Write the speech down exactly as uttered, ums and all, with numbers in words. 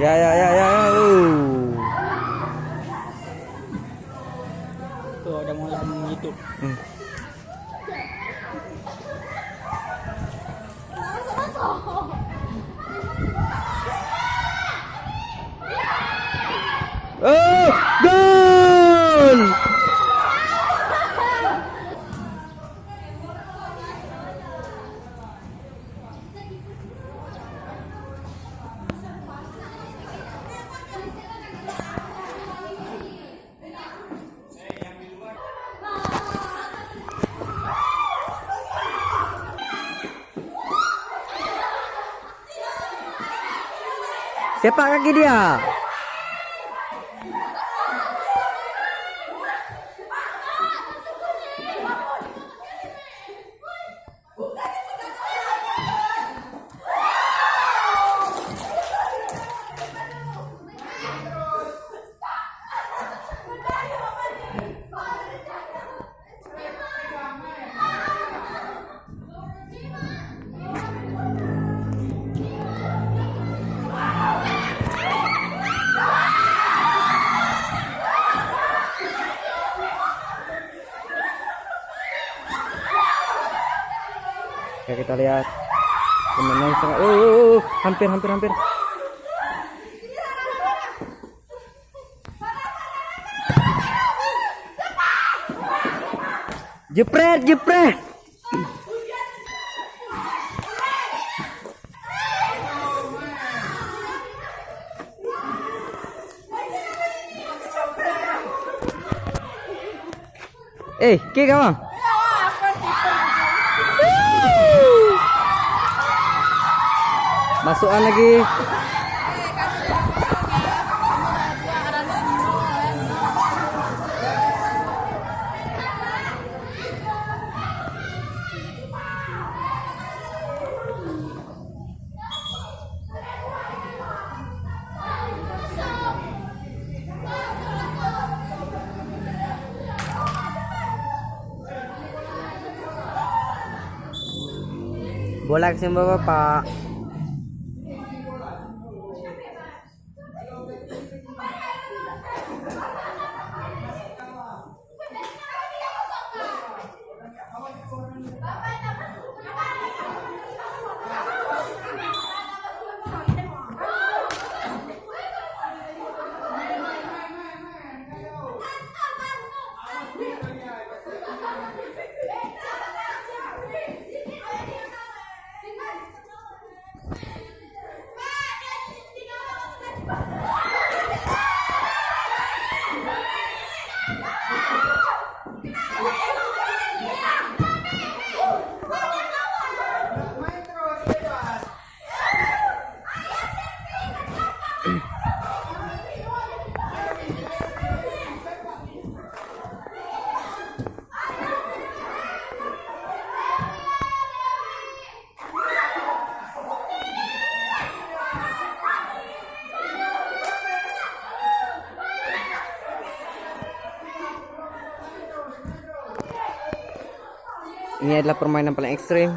Ya, ya, ya, ya, ya. Oh. Tu ada malam YouTube. Hmm. Oh, gol! Sepak kaki dia. Ya, kita lihat. Pemain sangat, oh, oh, oh, hampir, hampir, hampir. Jepret, jepret. Eh, ke kawan? Masukkan lagi. Bola keuh bapak. Ini adalah permainan paling ekstrim.